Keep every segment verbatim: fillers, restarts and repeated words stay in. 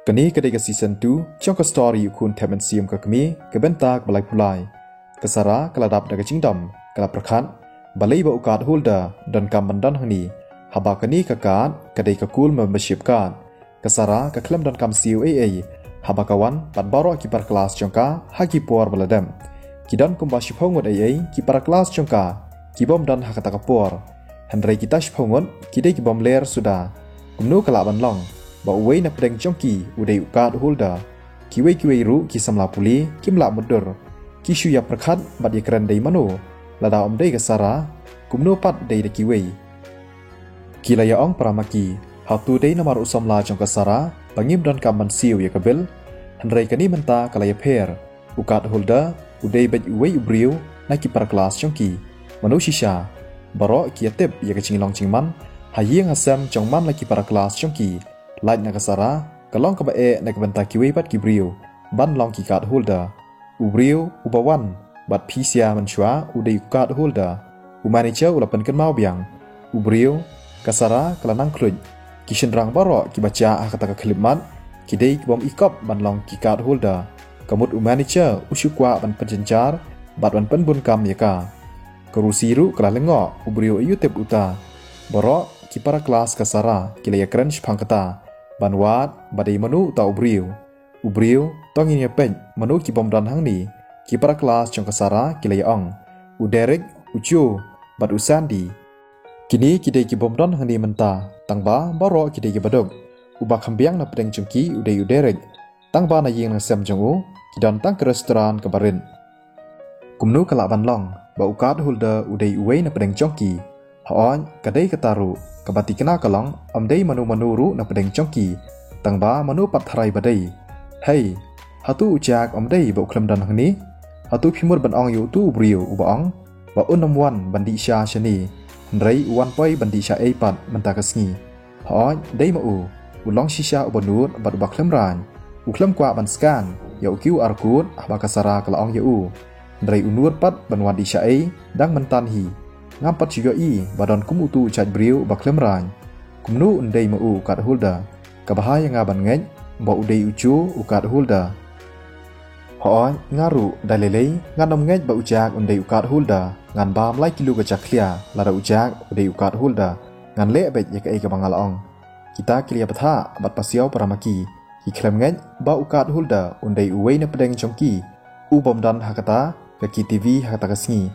Kane ka dei ka season two jong ka story U Khun Thep Mynsiem Ka Kmie, ka bynta kaba laiphew lai. Ka Sara ka la dap da ka jingdom, ka la pyrkhat balei ba u card holder donkam ban don hangne, haba kane ka card ka dei ka cool membership card. Ka Sara ka khlem donkam siew ei ei haba ka wan bad baroh ki para klas jong ka ha ki por ba la dep. Ki don kumba shiphew ngut ei ei ki para klas jong ka ki bym don ha kata ka por. Hynrei kita shiphew ngut ki dei ki bym ler suda. Kumno ka lah ban long ba uwei na pdeng jong ki u dei u card holder? Kiwei kiwei ruh ki samla pule kim lah mutdur. Ki shu ïa pyrkhat bad ïa kren, dei mano lada ym dei ka Sara, kumno pat dei da kiwei? Ki la ïa ong para ma ki, hato dei namar u samla jong ka Sara ba ngim donkam ban siew ïa ka bill? Hynrei kane mynta ka la ïapher. U card holder u dei beit uwei u briew na ki para klas jong ki. Mano shisha? Baroh ki ïa tip ïa ka jinglong jingman ha ïing ha sem jong man la ki para klas jong ki. Lait na ka Sara ka long kaba eh na ka bynta kiwei pat ki briew ban long ki card holder. U briew uba wan bad pisa mynshuwa u dei u card holder. U manager u la pynkynmaw biang. U briew, ka Sara ka la nang khluit. Ki shynrang baroh kiba jah ha kata ka khyllipmat ki dei ki bym ikop ban long ki card holder. Ka mut u manager u shu kwah ban pynjynjar bad ban pynbunkam ïa ka. Ka Rosie ruh ka la lyngngoh, u briew aïu tip uta. Baroh ki para klas ka Sara ki la ïa kren shaphang kata, ban wad ba dei mano uta u briew. U briew, to ngin ïa peit mano ki bym don hangne. Ki para klas jong ka Sara ki la ïa ong. U Derek, u Joe bad u Sandy. Kine ki dei ki bym don hangne mynta, tangba baroh ki dei kiba duk. Uba kham biang na pdeng jong ki u dei u Derek. Tangba na ïing na sem jong u ki don tang ka restaurant kaba rit. Kumno ka lah ban long ba u card holder u dei uwei na pdeng jong ki? Hooid, ka dei kata ruh. Kaba thikna ka long, ym dei mano mano ruh na pdeng jong ki, tangba mano pat tharai ba dei. Hei, hato u Jack ym dei ba u khlem don hangne? Hato phi mut ban ong ïa uto u briew uba ong ba un ym wan ban dih sha shane, hynrei u wan poi ban dih sha ei pat mynta ka sngi? Hooid, dei ma u. U long shisha uba nud bad uba khlem rain. U khlem kwah ban scan ïa u QR code haba ka Sara ka la ong ïa u. Hynrei u nud pat ban wan dih sha ei dang mynta hi. Ngam pat shu ïohi ba don kum uto u jait briew uba khlem rain. Kumno un dei ma u u card holder? Kaba bha ïa nga ban ngeit ba u dei u Joe u card holder. Hooid, nga ruh da lei lei ngan ym ngeit ba u Jack un dei u card holder. Ngan bam lai kilo ka jakhlia lada u Jack u dei u card holder. Ngan leh beit ïa kaei kaba nga la ong. Kita ki la ïa bthah bad pasiaw para ma ki. Ki khlem ngeit ba u card holder un dei uwei na pdeng jong ki u bym don ha kata ka KTV ha kata ka sngi.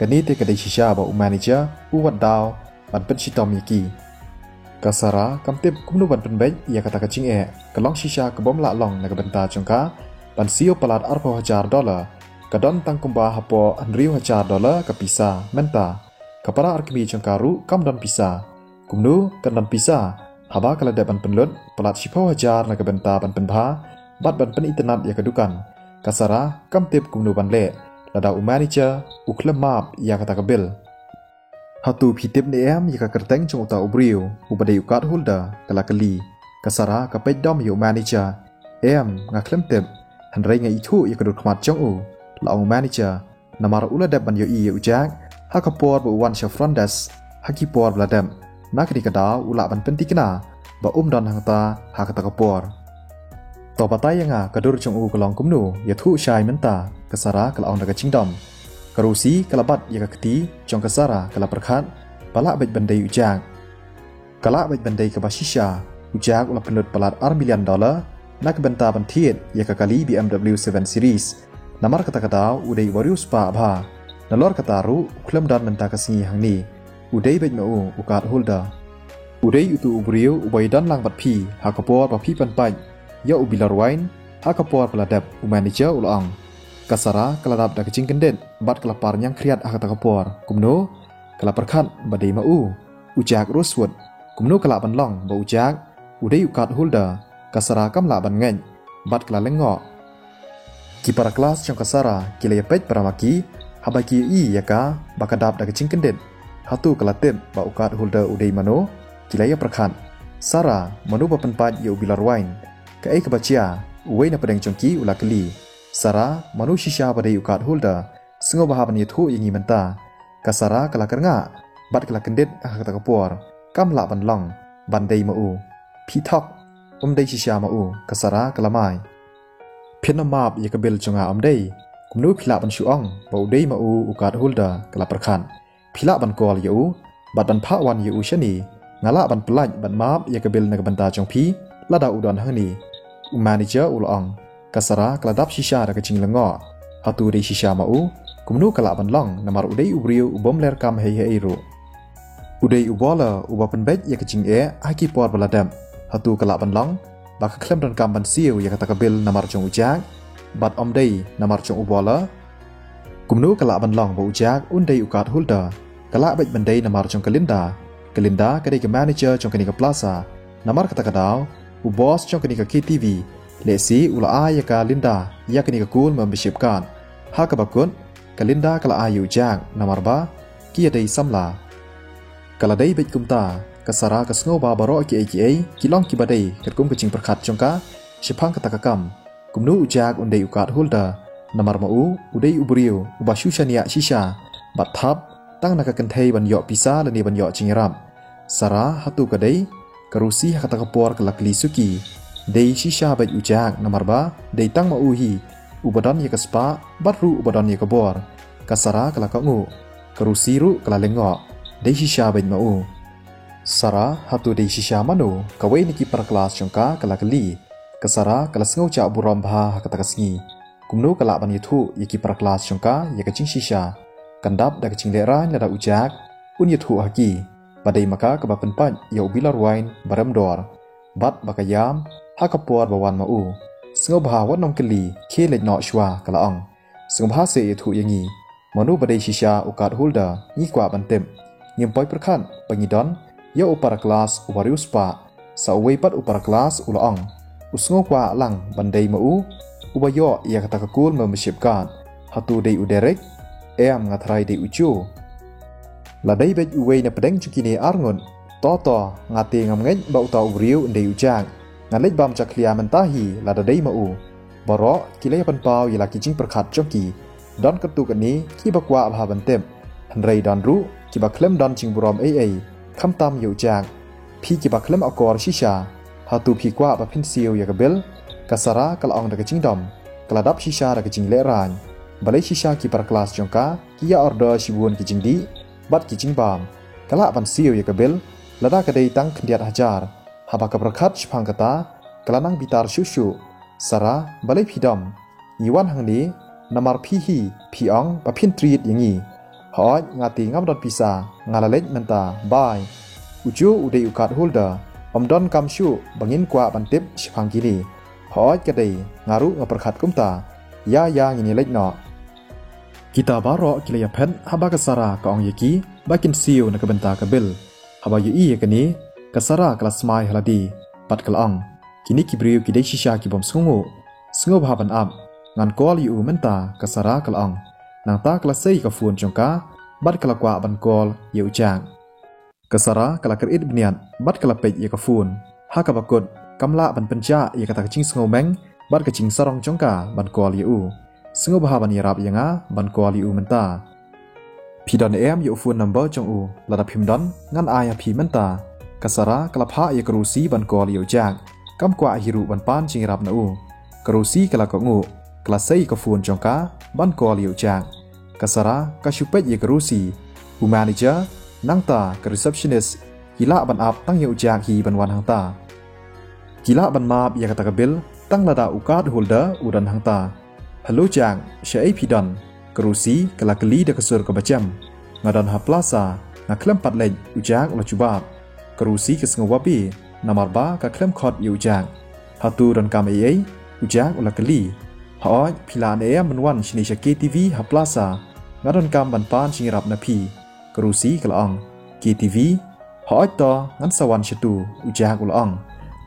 Kane te ka dei shisha ba u manager u wad daw ban pynshitom ïa ki. Ka Sara kam tip kumno ban pynbeit ïa kata ka jingeh. Ka long shisha ka bym lah long na ka bynta jong ka ban siew palat arphew hajar dollar. Ka don tang kumba hapoh hynriew hajar dollar ka pisa mynta. Ka para arkmie jong ka ruh kam don pisa. Kumno kan don pisa haba ka la dep ban pynlut palat shiphew hajar na ka bynta ban pynbha bad ban pynitynnad ïa ka dukan? Ka Sara kam tip kumno ban leh lada u manager u khlem map ïa kata ka bill. Hato phi tip ne em ïa ka kyrteng jong uta u briew uba dei u card holder? Ka la kylli. Ka Sara ka peit dom ïa u manager. Em, nga khlem tip. Hynrei nga ithuh ïa ka dur khmat jong u, la ong u manager. Namar u la dep ban ïohi ïa u Jack ha ka por ba u wan sha front desk ha ki por ba la dep. Na kane ka daw u lah ban pynthikna ba um don hangta ha kata ka por. To batai ïa nga ka dur jong u ka long kumno, ïathuh shai mynta, ka Sara ka la ong da ka jingdom. Ka Rosie ka la bat ïa ka kti jong ka Sara, ka la pyrkhat ba lah beit ban dei u Jack. Ka lah beit ban dei kaba shisha, u Jack u la pynlut palat ar million dollar na ka bynta ban thied ïa ka kali BMW seven Series. Namar kata ka daw u dei uba riewspah bha. Nalor kata ruh u khlem don mynta ka sngi hangne. U dei beit ma u u card holder. U dei uto u briew uba ïadon lang bad phi ha ka por ba phi pynpait ïa u bilor wine ha ka por ba la dep, u manager u la ong. Ka Sara ka la dap da ka jingkyndit bad ka la par ñiangkhriat ha kata ka por. Kumno? Ka la pyrkhat ba dei ma u u Jack Rosewood. Kumno ka lah ban long ba u Jack u dei u card holder? Ka Sara kam lah ban ngeit bad ka la lyngngoh. Ki para klas jong ka Sara ki la ïapeit para ma ki haba ki ïohi ïa ka ba ka dap da ka jingkyndit. Hato ka la tip ba u card holder u dei mano? Ki la ïapyrkhat. Sara, mano ba pynpait ïa u bilor wine? Kaei kaba jia? Uwei na pdeng jong ki u la kylli. Sara, mano shisha ba dei u card holder? Sngewbha ban ïathuh ïa ngi mynta. Ka Sara ka la kyrngah bad ka la kyndit ha kata ka por. Kam lah ban long ban dei ma u. Phi thok. Ym dei shisha ma u, ka Sara ka la mai. Phin ym map ïa ka bill jong nga ym dei. Kumno phi lah ban shu ong ba u dei ma u u card holder, ka la pyrkhat. Phi lah ban call ïa u bad ban phah wan ïa u shane. Nga lah ban pyllait bad map ïa ka bill na ka bynta jong phi lada u don hangne, u manager u la ong. Ka Sara ka la dap shisha da ka jinglyngngoh. Hato dei shisha ma u? Kumno ka lah ban long, namar u dei u briew u bym ler kam hei hei ruh. U dei u bowler uba pynbeit ïa ka jingeh ha ki por ba la dep. Hato ka lah ban long ba ka khlem donkam ban siew ïa kata ka bill namar jong u Jack, bad ym dei namar jong u bowler? Kumno ka lah ban long ba u Jack un dei u card holder? Ka lah beit ban dei namar jong ka Linda. Ka Linda ka dei ka manager jong kane ka plaza. Namar kata ka daw, u boss jong kane ka K T V lehse u la ai ïa ka Linda ïa kane ka gold membership card. Ha kaba kut, ka Linda ka la ai ïa u Jack namar ba ki ïa dei samla. Ka la dei beit kumta, ka Sara ka sngew ba baroh kiei kiei ki long kiba dei katkum ka jingpyrkhat jong ka shaphang kata ka kam. Kumno u Jack un dei u card holder? Namar ma u u dei u briew uba shu shaniah shisha bad thap tang na ka kynthei ban ïoh pisa lane ban ïoh jingïarap. Sara, hato ka dei? Ka Rosie ha kata ka por ka la kylli suki. Dei shisha beit u Jack namar ba dei tang ma u hi uba don ïa ka spah bad ruh uba don ïa ka bor. Ka Sara ka la kohnguh. Ka Rosie ruh ka la lyngngoh. Dei shisha beit ma u. Sara, hato dei shisha mano? Kawei na ki para klas jong ka ka la kylli. Ka Sara ka la sngew jah burom bha ha kata ka sngi. Kumno ka lah ban ïathuh ïa ki para klas jong ka ïa ka jingshisha? Kan dap da ka jinglehrain lada u Jack un ïathuh ha ki ba dei ma ka kaba pynpait ïa u bilor wain ba rem dor bad ba ka ïam ha ka por ba wan ma u. Sngewbha wat nym kylli, khie leit noh shuwa, ka la ong. Sngewbha seh ïathuh ïa ngi, mano ba dei shisha u card holder, ngi kwah ban tip. Ngim poi pyrkhat ba ngi don ïa u para klas uba riewspah. Sa uwei pat u para klas u la ong. U sngew kwah lang ban dei ma u uba ïoh ïa kata ka gold membership card. Hato dei u Derek? Em, nga tharai dei u Joe. La dei beit uwei na pdeng jong kine ar ngut. To to, nga te ngam ngeit ba uta u briew un dei u Jack. Ngan leit bam jakhlia mynta hi lada dei ma u. Baroh ki la ïa pynpaw ïa la ki jingpyrkhat jong ki. Don katto katne kiba kwah bha ban tip, hynrei don ruh kiba khlem don jingburom ei ei, khamtam ïa u Jack. Phi kiba khlem akor shisha, hato phi kwah ba phin siew ïa ka bill? Ka Sara ka la ong da ka jingdom. Ka la dap shisha da ka jinglehrain. Balei shisha ki para klas jong ka ki ïa order shibun ki jingdih bad ki jingbam. Ka lah ban siew ïa ka bill lada ka dei tang khyndiat hajar. Haba ka pyrkhat shaphang kata, ka la nang bitar shuh shuh. Sara, balei phi dom? Ngi wan hangne namar phi hi, phi ong ba phin treat ïa ngi. Hooid, nga te ngam don pisa, nga la leit mynta, bye. U Joe u dei u card holder, ym donkam shuh ba ngin kwah ban tip shaphang kine. Hooid ka dei, nga ruh nga pyrkhat kumta. Ïa ïa, ngin ïa leit noh. Kita baroh ki la ïaphet haba ka Sara ka ong ïa ki ba kin siew na ka bynta ka bill. Haba ïohi ïa kane, ka Sara ka la smai ha lade bad ka la ong. Kine ki briew ki dei shisha ki bym sngewnguh. Sngewbha ban ap. Ngan call ïa u mynta, ka Sara ka la ong. Nangta ka la sei ka phone jong ka bad ka la kwah ban call ïa u Jack. Ka Sara ka la kyrit bniat bad ka la peit ïa ka phone. Ha kaba kut, kam lah ban pynjah ïa kata ka jingsngewmeng bad ka jingsarong jong ka ban call ïa u. Sngewbha ban ïarap ïa nga ban call ïa u mynta. Phi don em ïa u phone number jong u? Lada phim don, ngan ai ha phi mynta. Ka Sara ka la phah ïa ka Rosie ban call ïa u Jack. Kam kwah hi ruh ban pan jingïarap na u. Ka Rosie ka la kohnguh, ka la sei ka phone jong ka ban call ïa u Jack. Ka Sara ka shu peit ïa ka Rosie. U manager nangta ka receptionist ki lah ban ap tang ïa u Jack hi ban wan hangta. Ki lah ban map ïa kata ka bill tang lada u card holder u don hangta. Hello Jack, shaei phi don? Ka Rosie ka la kylli da ka sur kaba jem. Nga don ha plaza, nga khlem pat leit, u Jack u la jubab. Ka Rosie ka sngew babe namar ba ka khlem khot ïa u Jack. Hato donkam ei ei? U Jack u la kylli. Hooid, phi lah ne em ban wan shane sha K T V ha plaza? Nga donkam ban pan jingïarap na phi. Ka Rosie ka la ong. K T V? Hooid to, ngan sa wan shatu, u Jack u la ong.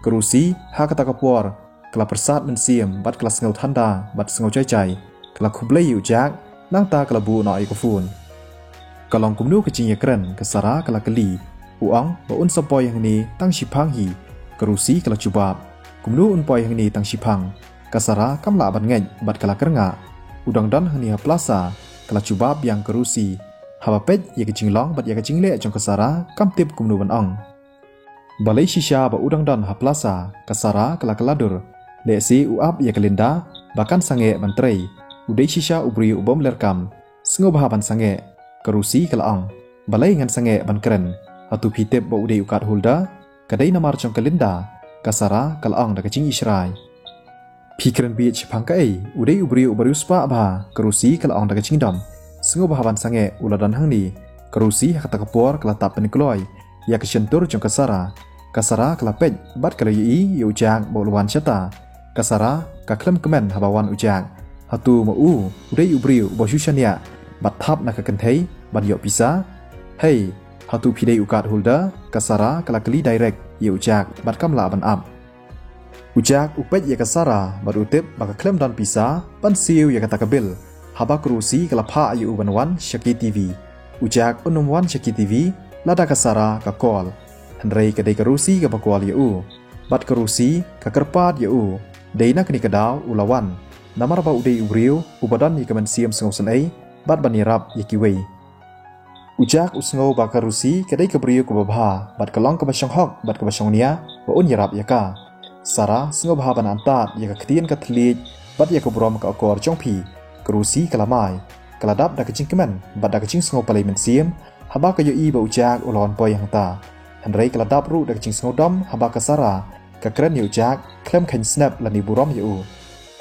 Ka Rosie ha kata ka por ka la pyrsad mynsiem bad ka la sngew thanda bad sngew jai jai. Ka la khublei ïa u Jack, nangta ka la buh noh ïa ka phone. Ka long kumno ka jingïakren? Ka Sara ka la kylli. U ong ba un sa poi hangne tang shiphang hi. Ka Rosie ka la jubab. Kumno un poi hangne tang shiphang? Ka Sara kam lah ban ngeit bad ka la kyrngah. U dang don hangne ha plaza, ka la jubab biang ka Rosie. Haba peit ïa ka jinglong bad ïa ka jingleh jong ka Sara, kam tip kumno ban ong. Balei shisha ba u dang don ha plaza? Ka Sara ka la kylla dur. Lehse u ap ïa ka Linda ba kan sangeh ban trei. U dei shisha u briew u bym leh kam. Sngewbha ban sangeh. Ka Rosie ka la ong. Balei ngan sangeh ban kren? Hato phi tip ba u dei u card holder? Ka dei namar jong ka Linda. Ka Sara ka la ong da ka jingishrai. Phi kren bit shaphang kaei? U dei u briew uba riewspah bha. Ka Rosie ka la ong da ka jingdom. Sngewbha ban sangeh, u la don hangne. Ka Rosie ha kata ka por ka la tap pynkloi ïa ka shyntur jong ka Sara. Ka Sara ka la peit bad ka la ïohi ïa u Jack ba u la wan shata. Ka Sara ka khlem kmen haba wan u Jack. Hato ma u u dei u briew uba shu shaniah bad thap na ka kynthei ban ïoh pisa? Hei, hato phi dei u card holder? Ka Sara ka la kylli direct ïa u Jack bad kam lah ban ap. U Jack u peit ïa ka Sara bad u tip ba ka khlem don pisa ban siew ïa kata ka bill. Haba ka Rosie ka la phah ïa u ban wan sha K T V. U Jack un ym wan sha K T V lada ka Sara ka call. Hynrei ka dei ka Rosie kaba call ïa u. Bad ka Rosie ka kyrpad ïa u. Dei na kane ka daw u la wan. Namar ba u dei u briew uba don ïa ka mynsiem sngewsynei bad ban ïarap ïa kiwei. U Jack u sngew ba ka Rosie ka dei ka briew kaba bha bad ka long kaba shong hok bad kaba shong nia ba un ïarap ïa ka. Sara sngewbha ban antad ïa ka ktien ka thylliej bad ïa ka burom ka akor jong phi. Ka Rosie ka la mai. Ka la dap da ka jingkmen bad da ka jingsngew palei mynsiem haba ka ïohi ba u Jack u la wan poi hangta. Hynrei ka la dap ruh da ka jingsngewdom haba ka Sara ka kren ïa u Jack khlem kheiñ snep lane burom ïa u.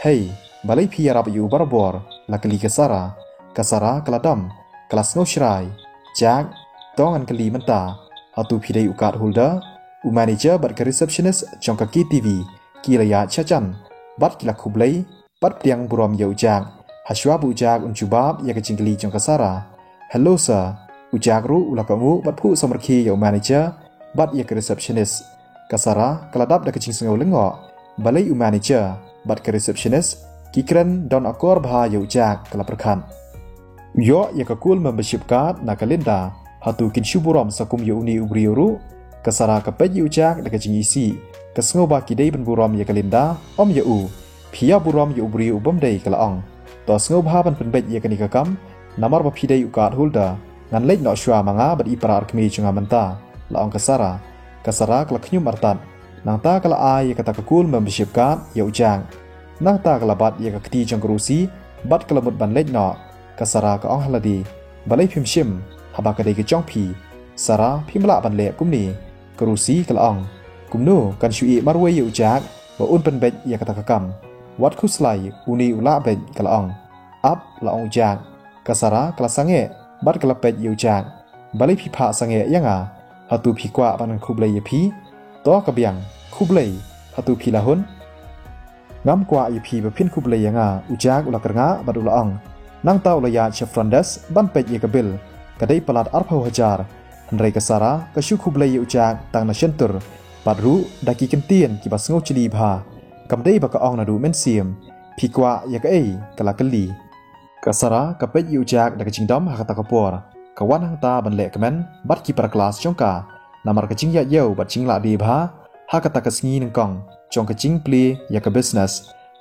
Hei, balei phi ïarap ïa u barabor? La kylli ka Sara. Ka Sara ka la dom. Ka la sngew shrai. Jack, to ngan kylli mynta. Hato phi dei u card holder? U manager bad ka receptionist jong ka K T V ki la ïaid sha jan bad ki la khublei bad pdiang burom ïa u Jack. Hashwa ba u Jack un jubab ïa ka jingkylli jong ka Sara. Hello sir. U Jack ruh u la kohnguh bad phuh samrkhie ïa u manager bad ïa ka receptionist. Ka Sara ka la dap da ka jingsngew lyngngoh. Balei u manager bad ka receptionist ki kren don akor bha ïa u Jack? Ka la pyrkhat. U ïoh ïa ka gold membership card na ka Linda. Hato kin shu burom sa kum ïa une u briew ruh? Ka Sara ka peit ïa u Jack da ka jingisih. Ka sngew ba ki dei ban burom ïa ka Linda, ym ïa u. Phi ïa burom ïa u briew u bym dei, ka la ong. To sngewbha ban pynbeit ïa kane ka kam. Namar ba phi dei u card holder, ngan leit noh shuwa ma nga bad i para arkmie jong nga mynta, la ong ka Sara. Ka Sara ka la khñium artat. Nangta ka la ai ïa kata ka gold membership card ïa u Jack. Nangta ka la bat ïa ka kti jong ka Rosie bad ka la mut ban leit noh. Ka Sara ka ong ha lade, balei phim shim haba ka dei ka jong phi? Sara, phim lah ban leh kumne. Ka Rosie ka la ong, kumno kan shu ïeh marwei ïa u Jack ba un pynbeit ïa kata ka kam? Wat khuslai, une u lah beit, ka la ong. Ap, la ong u Jack. Ka Sara ka la sangeh bad ka la peit ïa u Jack. Balei phi phah sangeh ïa nga? Hato phi kwah ban khublei ïa phi? To ka biang, khublei. Hato phi la hun? Ngam kwah ïa phi ba phin khublei ïa nga, u Jack u la kyrngah bad u la ong. Nangta u la ïaid sha front desk ban peit ïa ka bill. Ka dei palat arphew hajar. Hynrei ka Sara ka shu khublei ïa u Jack tang na shyntur. Bad ruh da ki kyntien kiba sngew jli bha. Kam dei ba ka ong naduh mynsiem. Phi kwah ïa kaei? Ka la kylli. Ka Sara ka peit ïa u Jack da ka jingdom ha kata ka por. Ka wan hangta ban leh kmen bad ki para klas jong ka. Namar ka jingïaid ïew bad jinglah die bha ha kata ka sngi nyngkong jong ka jingplie ïa ka business.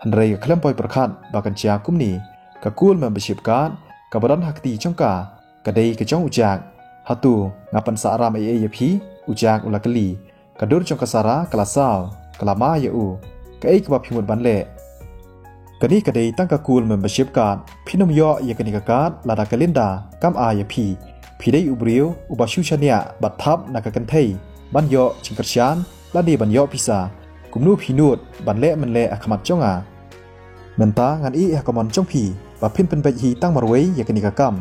Hynrei ka khlem poi pyrkhat ba kan jia kumne. Ka gold membership card kaba don ha kti jong ka, ka dei ka jong u Jack. Hato nga pynsahram ei ei ïa phi? U Jack u la kylli. Ka dur jong ka Sara ka la saw. Ka la mai ïa u. Kaei kaba phi mut ban leh? Kane ka dei tang ka gold membership card. Phin ym ïoh ïa kane ka card lada ka Linda kam ai ïa phi. Phi dei u briew uba shu shaniah bad thap na ka kynthei ban ïoh jingkyrshan lane ban ïoh pisa. Kumno phi nud ban leh mynleh ha khmat jong nga? Mynta ngan ïeh ha ka mon jong phi ba phin pynbeit hi tang marwei ïa kane ka kam.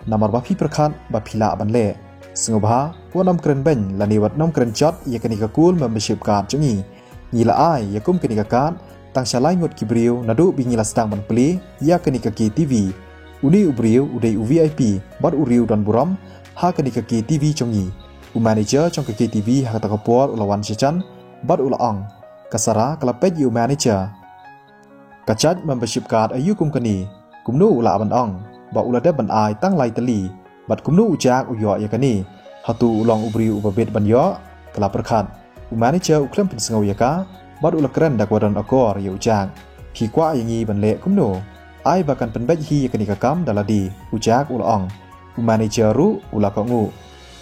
Namar ba phi pyrkhat ba phi lah ban leh. Sngewbha wat nym kren beiñ lane wat nym kren jot ïa kane ka gold membership card jong ngi. Ngi la ai ïa kum kane ka card tang sha lai ngut ki briew naduh ba ngi la sdang ban plie ïa kane ka K T V. Une u briew u dei u V I P bad u riew don burom ha kane ka K T V jong ngi. U manager jong ka K T V ha kata ka por u la wan sha jan bad u la ong. Ka Sara ka la peit ïa u manager. Ka jait membership card aïu kum kane? Kumno u lah ban ong ba u la dep ban ai tang lai tylli? Bad kumno u Jack u ïoh ïa kane? Hato u long u briew uba bit ban ïoh? Ka la pyrkhat. U manager u khlem pynsngew ïa ka bad u la kren da kaba don akor ïa u Jack. Phi kwah ïa ngi ban leh kumno? Ai ba kan pynbeit hi ïa kane ka kam da lade, u Jack u la ong. U manager ruh u la kohnguh.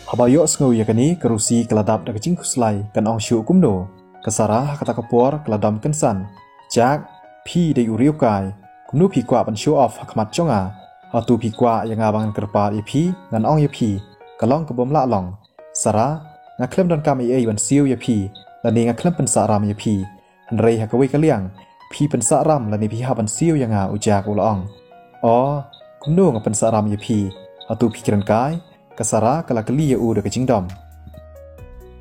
Haba ïohsngew ïa kane, ka Rosie ka la dap da ka jingkhuslai, kan ong shuh kumno. Ka Sara ha kata ka por ka la dom kynsan. Jack, phi dei u riewkai. Kumno phi kwah ban show off ha khmat jong nga? Hato phi kwah ïa nga ba ngan kyrpad ïa phi, ngan ong ïa phi, ka long ka bym lah long. Sara, nga khlem donkam ei ei ban siew ïa phi, lane nga khlem pynsah ram ïa phi. Hynrei ha kawei ka liang, phi pynsah ram lane phi hap ban siew ïa nga, u Jack u la ong. O, kumno nga pynsah ram ïa phi? Hato phi kren kai? Ka Sara ka la kylli ïa u da ka jingdom.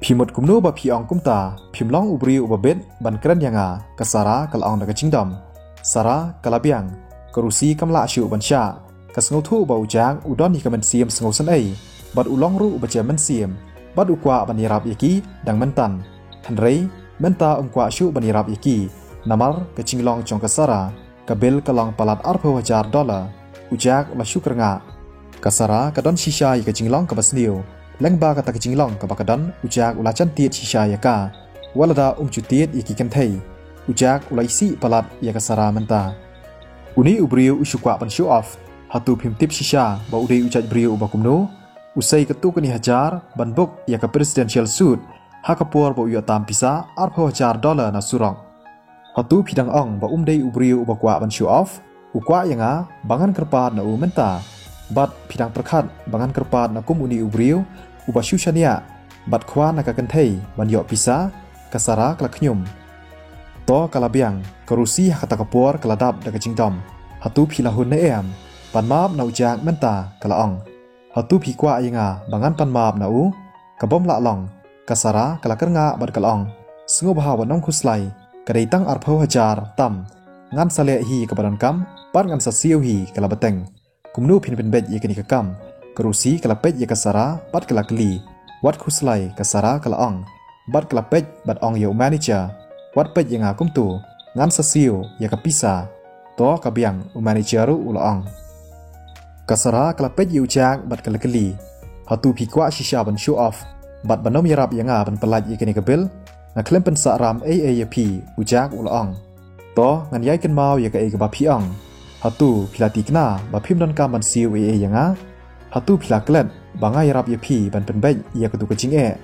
Phi mut kumno ba phi ong kumta, phim long u briew uba bit ban kren ïa nga, ka Sara ka la ong da ka jingdom. Sara ka la biang, ka Rosie kam lah shuh ban shah. Ka sngewthuh ba u Jack u don ïa ka mynsiem sngewsynei, bad u long ruh uba jem mynsiem, bad u kwah ban ïarap ïa ki dang mynta. Hynrei, mynta um kwah shuh ban ïarap ïa ki, namar ka jinglong jong ka Sara, ka bill ka long palat arphew hajar dollar. U Jack u la shu kyrngah. Ka Sara ka don shisha ïa ka jinglong kaba sniew. Lyngba kata ka jinglong kaba ka don, u Jack u la jan tied shisha ïa ka. Wat lada um ju tied ïa ki kynthei, u Jack u la isih palat ïa ka Sara mynta. Une u briew u shu kwah ban show off. Hato phim tip shisha ba u dei u jait briew uba kumno? U sei katto katne hajar ban book ïa ka presidential suite, ha ka por ba u ïoh tam pisa arphew hajar dollar na surok. Hato phi dang ong ba um dei u briew uba kwah ban show off? U kwah ïa nga ba ngan kyrpad na u mynta. Bad phi dang pyrkhat ba ngan kyrpad na kum une u briew uba shu shaniah bad khwan na ka kynthei ban ïoh pisa? Ka Sara ka la khñium. To ka la biang, ka Rosie ha kata ka por ka la dap da ka jingdom. Hato phi la hun ne em ban map na u Jack mynta? Ka la ong. Hato phi kwah ïa nga ba ngan pan map na u? Ka bym lah long. Ka Sara ka la kyrngah bad ka la ong. Sngewbha wat nym khuslai, ka dei tang arphew hajar tam. Ngan sa leh hi kaba donkam, bad ngan sa siew hi, ka la bteng. Kumno phin pynbeit ïa kane ka kam? Ka Rosie ka la peit ïa ka Sara bad ka la kylli. Wat khuslai, ka Sara ka la ong. Bad ka la peit bad ong ïa u manager. Wat peit ïa nga kumto. Ngan sa siew ïa ka pisa. To ka biang, u manager ruh u la ong. Ka Sara ka la peit ïa u Jack bad ka la kylli. Hato phi kwah shisha ban show off bad ban ym ïarap ïa nga ban pyllait ïa kane ka bill? Nga khlem pynsah ram ei ei ïa phi, u Jack u la ong. To, ngan ïai kynmaw ïa kaei kaba phi ong. Hato phi la tikna ba phim donkam ban siew ei ei ïa nga? Hato phi la klet ba nga ïarap ïa phi ban pynbeit ïa katu ka jingeh,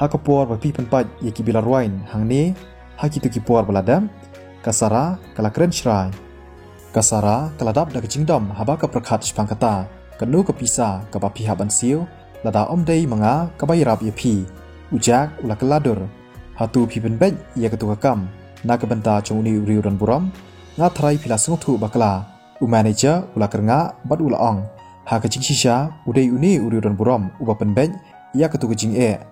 ha ka por ba phi pynpait ïa ki bilor wine hangne, ha kito ki por ba la dep? Ka Sara ka la kren shrai. Ka Sara ka la dap da ka jingdom haba ka pyrkhat shaphang kata. Katno ka pisa kaba phi hap ban siew, lada ym dei ma nga kaba ïarap ïa phi? U Jack u la kylla dur. Hato phi pynbeit ïa katu ka kam na ka bynta jong une u riewdonburom? Nga tharai phi la sngewthuh bakla. U manager u la kyrngah bad u la ong. Ha ka jingshisha, u dei une u riewdonburom uba pynbeit ïa katu ka jingeh.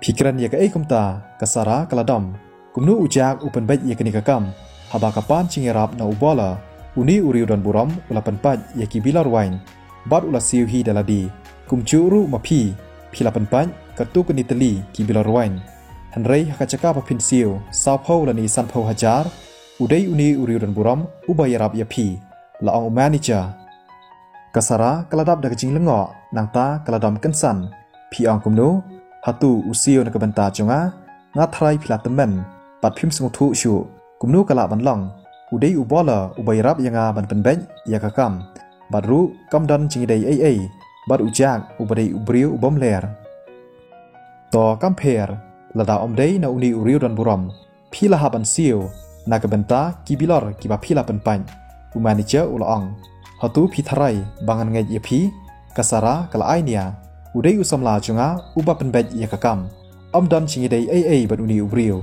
Phi kren ïa kaei kumta? Ka Sara ka la dom. Kumno u Jack u pynbeit ïa kane ka kam? Haba ka pan jingïarap na u Bowler, une u riewdonburom u la pynpait ïa ki bilor wine bad u la siew hi da lade. Kumjuh ruh ma phi, phi la pynpait katto katne tylli ki bilor wine. Hynrei ha ka jaka ba phin siew sawphew lane sanphew hajar, u dei une u riewdonburom uba ïarap ïa phi, la ong u manager. Ka Sara ka la dap da ka jinglyngngoh, nangta ka la dom kynsan. Phi ong kumno? Hato u siew na ka bynta jong nga? Nga tharai phi la tymmen bad phim sngewthuh shuh. Kumno ka lah ban long? U dei u Bowler uba ïarap ïa nga ban pynbeit ïa ka kam. Bad ruh kam don jingïadei ei ei bad u Jack uba dei u briew u bym ler. To kam pher, lada ym dei na une u riewdonburom, phi la hap ban siew na ka bynta ki bilor kiba phi la pynpait, u manager u la ong. Hato phi tharai ba ngan ngeit ïa phi? Ka Sara ka la ai nia. U dei u samla jong nga uba pynbeit ïa ka kam. Ym don jingïadei ei ei bad une u briew.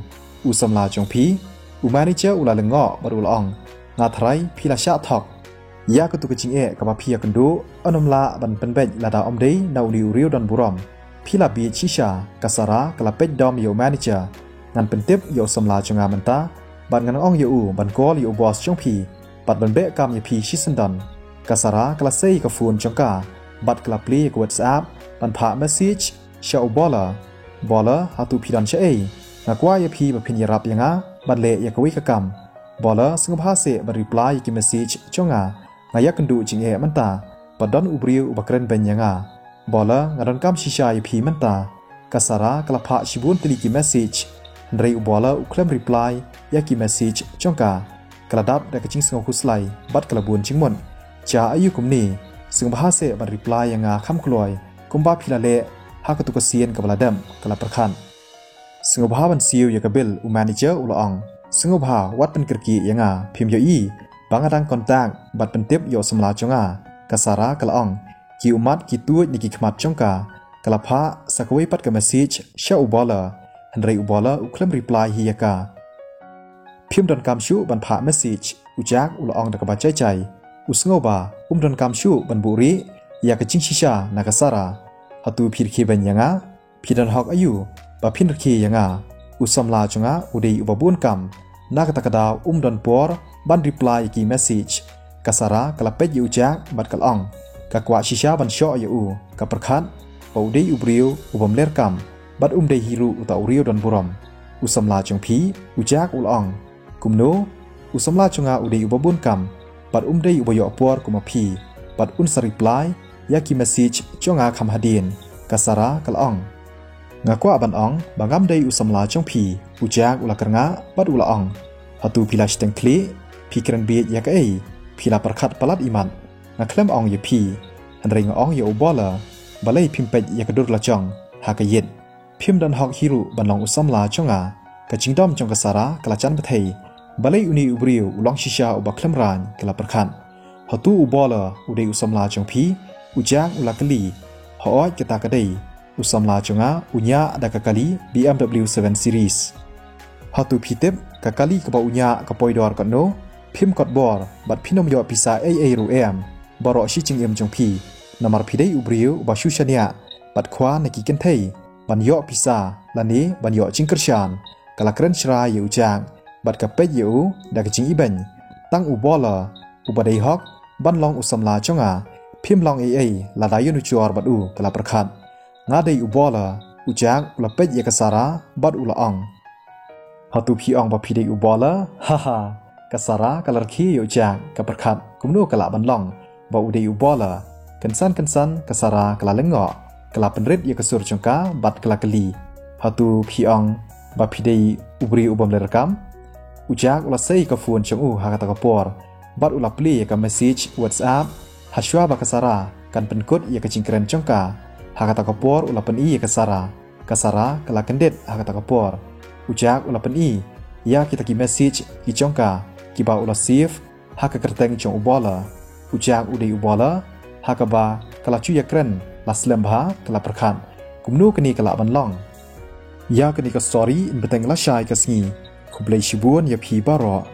U samla jong phi? U manager u la lyngngoh bad u la ong. Nga tharai phi la shah thok. Ïa katu ka jingeh kaba phi ïakynduh, yn ym lah ban pynbeit lada ym dei na une u riewdonburom. Phi la bieit shisha. Ka Sara ka la peit dom ïa u manager. Ngan pyntip ïa u samla jong nga mynta bad ngan ong ïa u ban call ïa u boss jong phi bad ban beh kam ïa phi shisyndon. Ka Sara ka la sei ïa ka phone jong ka bad ka la plie ïa ka WhatsApp ban phah message sha u Bowler. Bowler, hato phi don shaei? Nga kwah ïa phi ba phin ïarap ïa nga ban leh ïa kawei ka kam. Bowler, sngewbha seh ban reply ïa ki message jong nga. Nga ïakynduh jingeh mynta bad don u briew uba kren beiñ ïa nga. Bowler, nga donkam shisha ïa phi mynta. Ka Sara ka la phah shibun tylli ki message, hynrei u Bowler u khlem reply ïa ki message jong ka. Ka la dap da ka jingsngewkhuslai bad ka la bun jingmut. Jia aïu kumne? Sngewbha seh ban reply ïa nga kham kloi kumba phi la leh ha katu ka sien kaba la dep, ka la pyrkhat. Sngewbha ban siew ïa ka bill, u manager u la ong. Sngewbha wat pynkyrkieh ïa nga, phim ïohi ba nga dang contact bad pyntip ïa u samla jong nga, ka Sara ka la ong. Ki ummat ki tuid na ki khmat jong ka, ka la phah sa kawei pat ka message sha u Bala, hynrei u Bala u khlem reply hi ïa ka. Phim donkam shuh ban phah message, u Jack u la ong da kaba jai jai. U sngewbha um donkam shuh ban buhrieh ïa ka jingshisha na ka Sara. Hato phi rkhie beiñ ïa nga? Phi don hok aïu ba phin rkhie ïa nga? U samla jong nga u dei uba bun kam. Na kata ka daw um don por ban reply ïa ki message. Ka Sara ka la peit ïa u Jack bad ka la ong. Ka kwah shisha ban shoh ïa u, ka pyrkhat ba u dei u briew u bym ler kam bad um dei hi ruh uta u riew don burom. U samla jong phi, u Jack u la ong. Kumno? U samla jong nga u dei uba bun kam bad um dei uba ïoh por kum ma phi bad un sa reply ïa ki message jong nga kham hadien, ka Sara ka la ong. Nga kwah ban ong ba ngam dei u samla jong phi, u Jack u la kyrngah bad u la ong. Hato phi la shiteng khlieh? Phi kren bieit ïa kaei? Phi la pyrkhat palat imat. Nga khlem ong ïa phi, hynrei nga ong ïa u Bala. Balei phim peit ïa ka dur la jong ha ka ïit? Phim don hok hi ruh ban long u samla jong nga. Ka jingdom jong ka Sara ka la jan bthei. Balei une u briew u long shisha uba khlem raiñ, ka la pyrkhat. Hato u Bala u dei u samla jong phi? U Jack u la kylli. Hooid, kata ka dei. U samla jong nga u ñiah da ka kali B M W seven Series. Hato phi tip ka kali kaba u ñiah ka poi dor katno? Phim kot bor bad phin ym ïoh pisa ei ei ruh em. Baroh shi jingim jong phi. Namar phi dei u briew uba shu shaniah bad khwa na ki kynthei ban ïoh pisa lane ban ïoh jingkyrshan, ka la kren shrai ïa u Jack bad ka peit ïa u da ka jingibeiñ. Tang u Bala uba dei hok ban long u samla jong nga. Phim long ei ei lada ïanujor bad u, ka la pyrkhat. Nga dei u Bala, u Jack u la peit ïa ka Sara bad u la ong. Hato phi ong ba phi dei u Bala? Haha. Ka Sara ka la rkhie ïa u Jack, ka pyrkhat kumno ka lah ban long ba u dei u Bala. Kynsan kynsan ka Sara ka la lyngngoh, ka la pynrit ïa ka sur jong ka bad ka la kylli. Hato phi ong ba phi dei u briew u bym ler kam? U Jack u la sei ka phone jong u ha kata ka por bad u la plie ïa ka message WhatsApp. Hashwa ba ka Sara kan pynkut ïa ka jingkren jong ka, ha kata ka por u la pyni ïa ka Sara. Ka Sara ka la kyndit ha kata ka por. U Jack u la pyni ïa kita ki message ki jong ka kiba u la save ha ka kyrteng jong u Bala. U Jack u dei u Bala, ha kaba ka la ju ïakren la slem bha, ka la pyrkhat. Kumno kane ka lah ban long? Ïa kane ka story yn bteng lashai ka sngi. Khublei shibun ïa phi baroh.